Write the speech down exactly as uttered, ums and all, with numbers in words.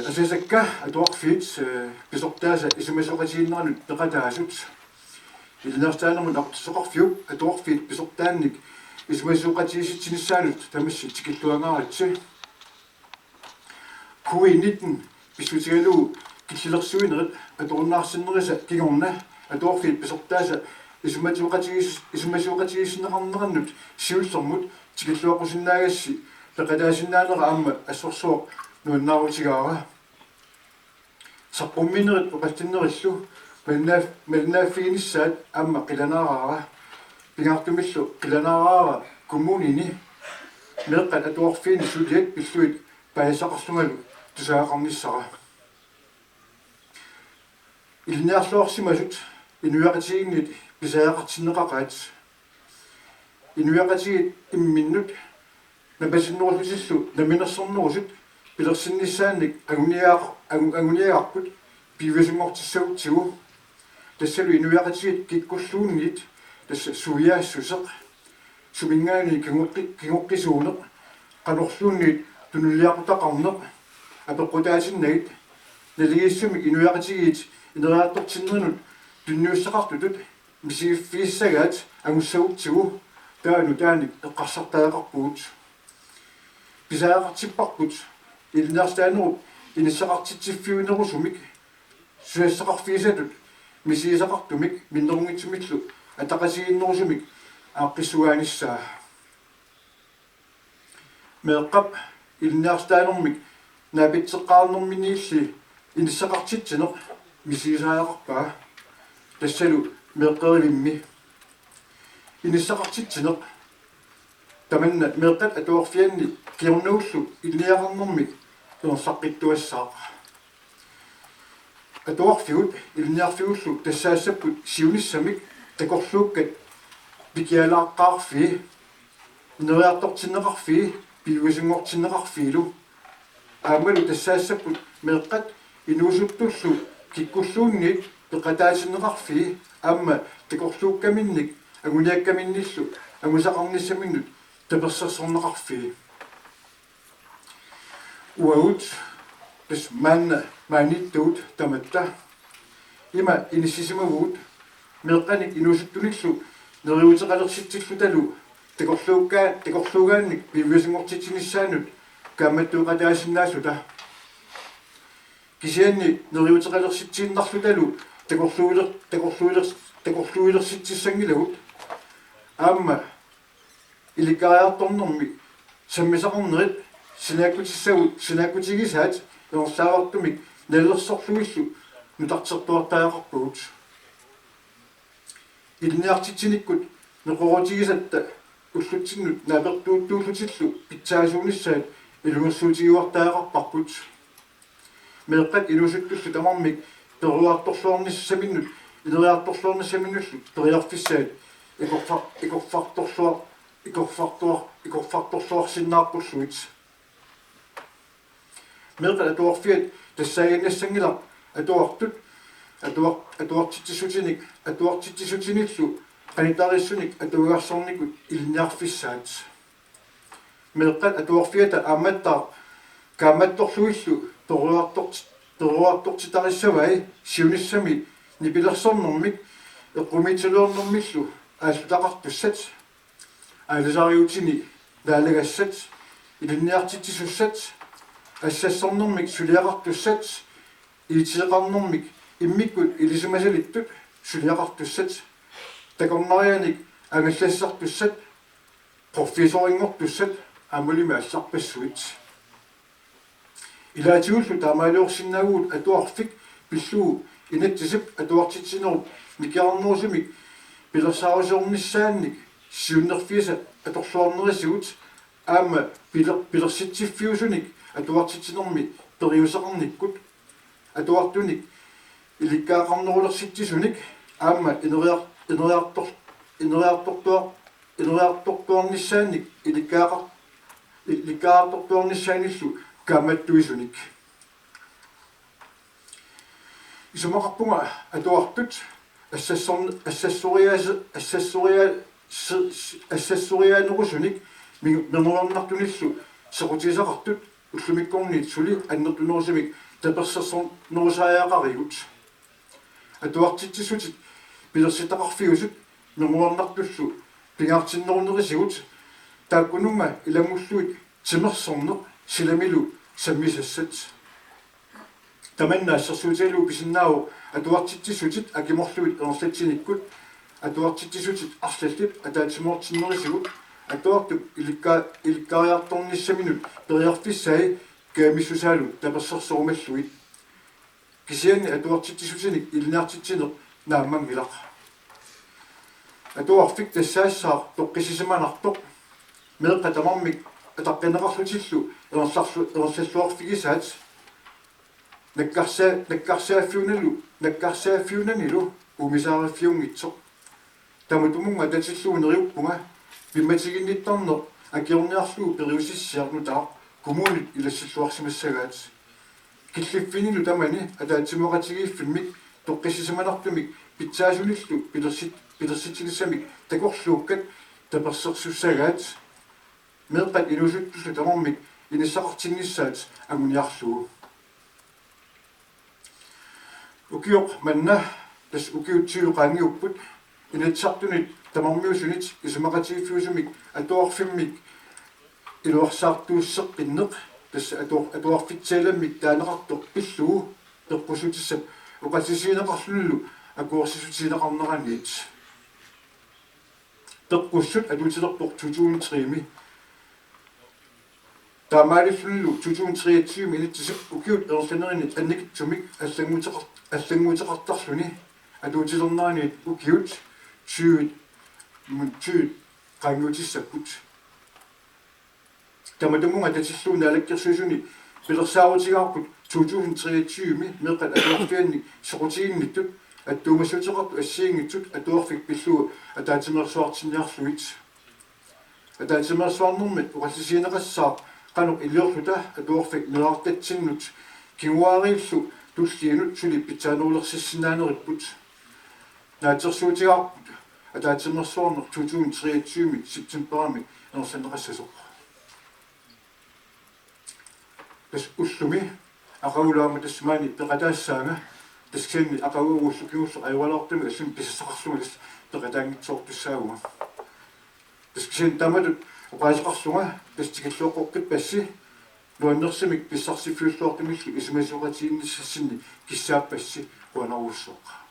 Asasakka atuarfiit, eh, pisortaasa isumasioqatigiinneranut peqataasut. Ilinniartitaanermut Naalakkersuisoqarfiup atuarfiit pisortaannik isumasioqatigiissitsinissaanut tamassi tikilluangaaritsi. Covid nitten pissutigalugu killilersuinerit atorunnaarsinnerisa kingorna atuarfiit pisortaasa isumasioqatigiis-, isumasioqatigiissinneqarnerannut siullermut tikilluaqqusinnaagassi peqataasinnaanera aamma assorsuaq nuannaarutigaara. Saqqummiinerit oqallinnerillu malinnaaf-, malinnaaffiginissaat aamma qilanaaraara. Pingaartumillu qilanaaraara kommunini meeqqat atuarfiini suliat pillugit paasisaqarlungalu tusagaqarnissara. Ilinniarluarsimasut inuiaqatigiinnit pisariaqartinneqaqaat. Inuiaqatigiit imminnut napatinnerullutillu namminersornerusut pilersinnissaannik anguniagaq-, angu-, anguniagarput piviusunngortissagutsigu. Tassalu inuiaqatigiit kikkulluunniit, tassa suiaassuseq, suminngaanniit kingoqqi-, kingoqqisuuneq, qanorluunniit tunuliaqutaqarneq apeqqutaatinnagit, naligiissumik inuiaqatigiit ineriartortinnerinut tunniussaqartutut misigiffigissagaat angussagutsigu, taava nutaanik eqqarsartariaqarpugut. Pisariaqartipparput ilinniartitaanerup inissaqartitsiffiunerusumik susassaqarfigisatut misigisaqartumik minnerunngitsumillu ataqatigiinnerusumik aaqqissuunissaa. Meeqqap ilinniartitaanermik naapitseqqaarnerminiilli inissaqartitsineq misigisariaqarpaa, tassalu meeqqerivimmi. Inissaqartitsineq tamanna meeqqat atuarfianni kingornagullu ilinniagaqarnermik inissaqartittuassaaq. Atuarfigut ilinniarfigullu tassaassapput siunissamik takorluukkat pikialaaqqaarfii, ineriartortinneqarfii piviusunngortinneqarfiilu. Aammalu tassaassapput meeqqat inuusuttullu kikkulluunniit peqataatinneqarfii aamma takorluukkaminnik anguniakkaminnillu angusaqarnissaminnut tapersersorneqarfii. Uagut, tassa maanna maaniittugut tamatta, ima inissisimavugut meeqqanik inuusuttunillu neriuuteqalersitsillutalu takorluukkaa-, takorluugaannik piviusunngortitsinissaannut kaammattueqataasinnaassuta. Kisianni neriuuteqalersitsiinnarlutalu takorluuler-, takorluuler-, takorluulersitsissanngilagut. Aamma ilikkariartornermi sammisaqarnerit sinaakkutissagut, sinaakkutigisaat ingerlaavartumik nalilersorlugillu nutartertuartariaqarpagut. Ilinniartitsinikkut neqeroorutigisatta ullutsinnut naapertuuttuullutillu pitsaasuunissaat ilungersuutigiuartariaqarparput. Meeqqat inuusuttullu tamarmik peroriartorluarnissaminnut, ineriartorluarnissaminnullu periarfissaat ikorfa-, ikorfartorluar-, ikorfartuar-, ikorfartorluarsinnaarpullugit. Meeqqat atuarfiat tassaaginnassanngilaq atuartut, atuar-, atuartitsissutinik, atuartitsissutinillu qanitariissunik atuagarsornikkut ilinniarfissaat. Meeqqat atuarfiata aammattaaq kaammattorlugillu peroriartort-, peroriartortitarissavai siunissami nipilersornermik eqqumiitsuliornermillu aallutaqartussat, aalisariutini naalagassat, ilinniartitsisussat, assassornermik suliaqartussat, I T-qarnermik immikkut ilisimasalittut suliaqartussat, takornarianik angallassisartussat, professorinngortussat aammalumi allarpassuit. Ilaatigullu taamaaliorsinnaavugut atuarfik pillugu inatsisip atuartitsinerup nikerarnerusumik pilersaarusiornissaannik siunnerfiisa atorluarnerisigut aamma piler-, pilersitsiffiusunik atuartitsinermi periuseqarnikkut, atuartunik ilikkagaqarnerulersitsisunik aamma ineriar-, ineriartor-, ineriartortuar-, ineriartortuarnissaannik ilikkagaqar-, ilikkagaqartortuarnissaannillu kaammattuisunik. Isumaqarpunga atuartut assassor-, assassoriaase-, assassoriaa-, se-, se-, assassoriaanerusunik mi-, minguarnartunillu sequtigisaqartut ullumikkorniit suli annertunerusumik tapersersornerusariaqarigut. Atuartitsissutit pilersitaqarfiusut minguarnartullu pingaartinnerunerisigut, taakkununnga ilanngullugit timersorneq silamilu sammisassat. Tamanna assersuutigalugu pisinnaavoq atuartitsissutit akimorlugit ingerlatsinikkut, atuartitsissutit arlallit ataatsimoortinnerisigut, atuartup ilikka-, ilikkariartornissaminut periarfissai kajumissusaalu tapersersorumallugit. Kisianni atuartitsissutinik ilinniartitsineq naammanngilaq. Atuarfik tassaassaaq toqqissisimanartoq. Meeqqat tamarmik ataqqinneqarlutillu ingerlarlu-, ingerlalluarfigisaat. Nakkarsa-, nakkarsaaffiunalu, nakkarsaaffiunanilu uumisaariffiunngitsoq. Tamatumunnga atatillugu neriuppunga pimmatiginnittarneq akiorniarlugu periusissiaq nutaaq kommunit ilassilluarsimassagaat. Killiffinnilu tamani ataatsimoorutigiiffimmik toqqissisimanartumik pitsaasunillu pilersit-, pilersitsinissamik takorluukkat tapersersussagaat. Meeqqat inuusuttullu tamarmik inissaqartinnissaat anguniarlugu. Ukioq manna, tassa ukiut tyve qaangiupput, Inatsisartunit tamarmiusunit isumaqatigiiffiusumik atuarfimmik iluarsaartuusseqqinneq, tassa atuar-, atuarfitsialammik taaneqartoq pillugu peqqussutissap oqallisigineqarlunilu akuersissutigineqarneraniit. Peqqussut atuutilerpoq to tusind tre-mi. Taamaalillunilu to tusind treogtyve-mi inatsisip ukiut ingerlanerini annikitsumik allannguuteqar-, allannguuteqartarluni atuutilerneraniit ukiut tyve, mm, tyve qaangiutissapput. Tamatumunnga atatillugu Naalakkersuisuni pilersaarutigaarput to tusind treogtyve-mi meeqqat atuarfiannik soqutiginnittut attuumassuteqartut assigiinngitsut atuarfik pillugu ataatsimeersuartinniarlugit. Ataatsimeersuarnermi oqallisigineqassaaq qanoq iliorluta atuarfik meerartatsinnut kinguaariillu tulliinut suli pitsaanerulersissinnaaneripput. Naatsorsuutigaarput ataatsimeersuarneq to tusind treogtyve-mi septemberimi ingerlanneqassasoq. Tassa ullumi aqagulu aamma tassa maani peqataassaanga, tassa kisianni aqagu ullup kingulleq ajoraluartumik assut pisassaqarlunga tassa peqataanngitsoortussaavunga. Tassa kisianni taamatut oqaaseqarlunga tassa tikilluaqqoqqippassi, nuannersumik pissarsiffiulluartumillu isumasioqatigiinnissassinni kissaappassi, qujanarujussuaq.